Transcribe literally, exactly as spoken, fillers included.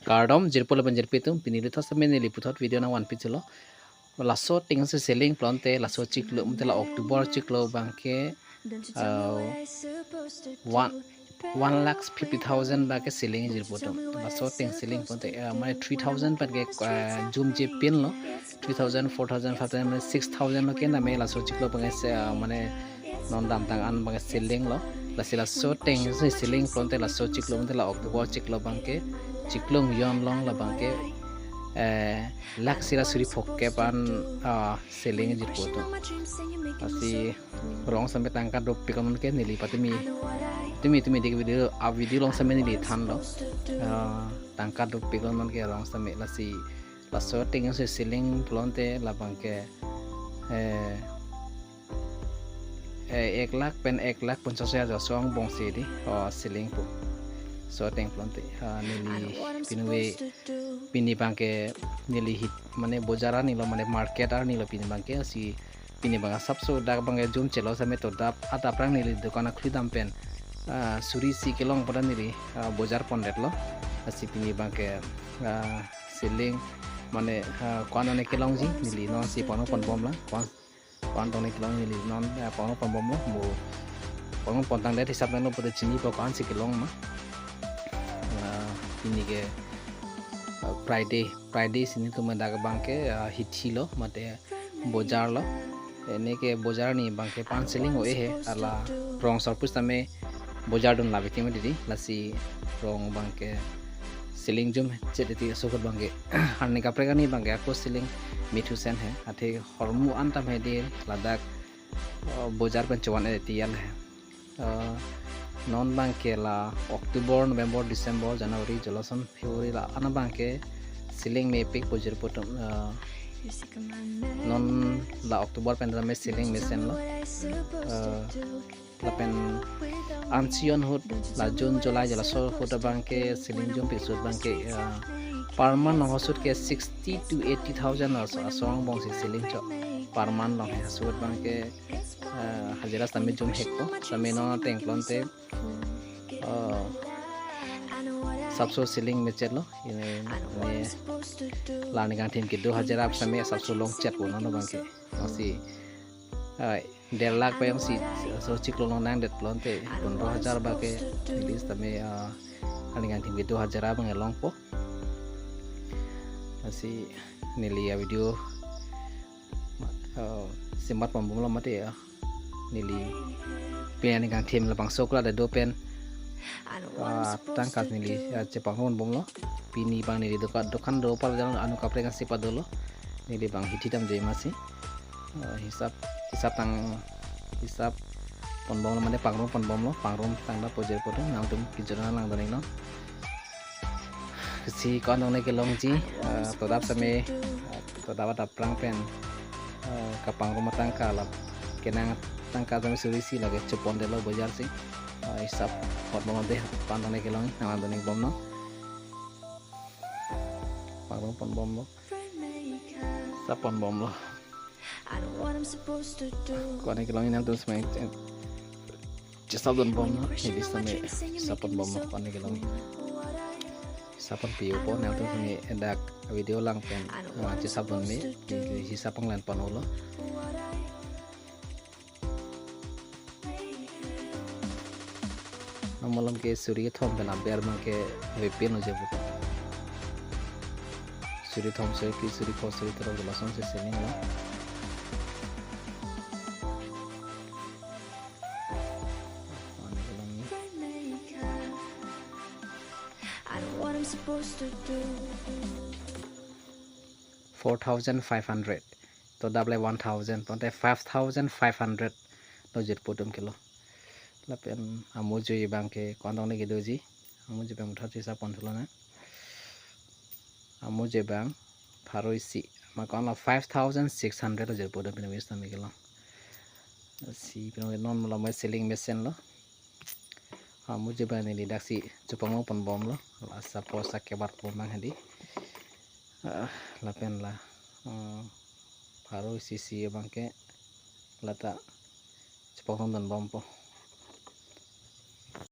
Kardom jirpo lapen jirpi atum, pini lutha same neli puthot video nangvanpi chelo. Laso ateng si selling pulote laso chiklo, mate la October chiklo abangke, uh, one, one lakh fifty thousand abangke selling jirpo atum. Laso ateng selling pulote, uh, mane three thousand pen ke, uh, jumje pinlo, three thousand, four thousand, five thousand, mane six thousand lo ke name laso chiklo abangke se, uh, mane non damtang an abangke selling lo. Lasi laso ateng si selling pulote laso chiklo, mate la October chiklo abangke, chiklo jon along labangke, eh, lakh isi ra suri phongkep an, ah, selling jirpo atum. Lasi rong same tangka dopik along ke neli patumi, tumi tumi dik video, a video along same neli thanlo. Ah, tangka dopik along ke rong same. Lasi laso ateng si selling pulote labangke, eh, eh, ek lakh pen ek lakh ponchas hajar ason angbong si di, oh, selling pu. Laso ateng pulote, ah, neli pini ave, pini abangke neli hit, mane bojar arni lo, mane market arni lo pini abangke, si pini abang asapso dak abangke jumchelo same to adap, adap rang neli dokan akhuli dam pen, ah, suri isi kelong pada neli, ah, bojar pondetlo. Lasi pini abangke, ah, selling, mane, ah, ko-an ane kelongji neli non si pano ponbomlang, ko-an, ko-an tone kelong neli non, ah, pano ponbomlo, mo pano pontangdet hisap nanglo pute chinipo ko-an si kelong ma. Ah, pini ke, ah, Friday, Friday si nelitum dak abangke, ah, hithilo, mate bojar lo. Ene ke bojar arni abangke pan selling ave he, hala rong sarpus tame bojar dun labi keme didi, lasi rong abangke selling jumchet iti aso ahut abangke. Arni kaprek arni abangke ako selling mithusen he, athe hormu an tame di ladak, uh, bojar pen chovan iti yal he. Uh, non abangke la October, November, December, January, jolason February la-an abangke selling mepik pu jirpo atum, uh, non la October pen tame selling mesenlo. Uh, lapen ansi jon ahut la June, July jolaso ahut abangke selling jumpik ahut abangke, uh, per month along ahut ke sixty to eighty thousand aso, ason angbong si selling chok per month along he. Laso ahut abangke, uh, hajira same jumhekpo, same non ateng pulote, uh, asapso selling mechetlo. Ine, ine la arni kangthim kedo hajira same asapso longchetpo non abangke. Lasi, uh, der lakh pen si laso chiklo along nangdet pulote pondro hajar abangke neli sitame, ah, arni kangthim kedo hajira abangke longpo. Lasi neli a video, ah, semat ponbomlo mate, ah, neli pini arni kangthim labangso kula dado pen, ah, tangka neli, ah, chepangponbomlo. Pini abang neli dokan, dokan do pal jalan anu kaprek ansi padolo. Neli abang hithi damjoi masi. Eh, hisap, hisap tang, hisap ponbomlo mane pangrum ponbomlo, pangrum tangda pojir podo, nangtum kijor nang langdun iknon. Si ko-an tone kelongji, eh, to adap same, eh, to adap adap prang pen, eh, kapangrum atangka lap, kenang tangka same suri isi lake chepondetlo bojar si. Eh, hisap ponbomlo de, ko-an tone kelong, nang langdun ikbomnon. Pangrum ponbomlo. Sap ponbomlo. Ko-an kelongji nangtum semai, eh, chesapdunbomlo. Neli same sap ponbomlo ko-an kelongji. Sap ponpipo nangtum semai dak video lang pen, ah, chesapdunme. Neli hisap panglan ponlo. Amalom ke suri kethom pen aber abangke vepin lo je puta. Suri kethom, suri phli, suri pho, suri terok, lason si selling lo. Four thousand five hundred. To adap le one thousand, tangte five thousand five hundred lo jirpo atum kelo. Lapen amujui abangke ko-an tone kedoji. Amujui abang thot hisap ponthulo na. Amujui abang pharo isi. Mane ko-an lo five thousand six hundred lo jirpo atum pini vis tame kelo. Si pini non lo mai selling mesenlo. Amujui abang neli daksi chepangrum ponbomlo. Asapso kebat pon abang hadi. Ah, lapen la, eh, pharo isi isi abangke lata chepangrum dunbompo.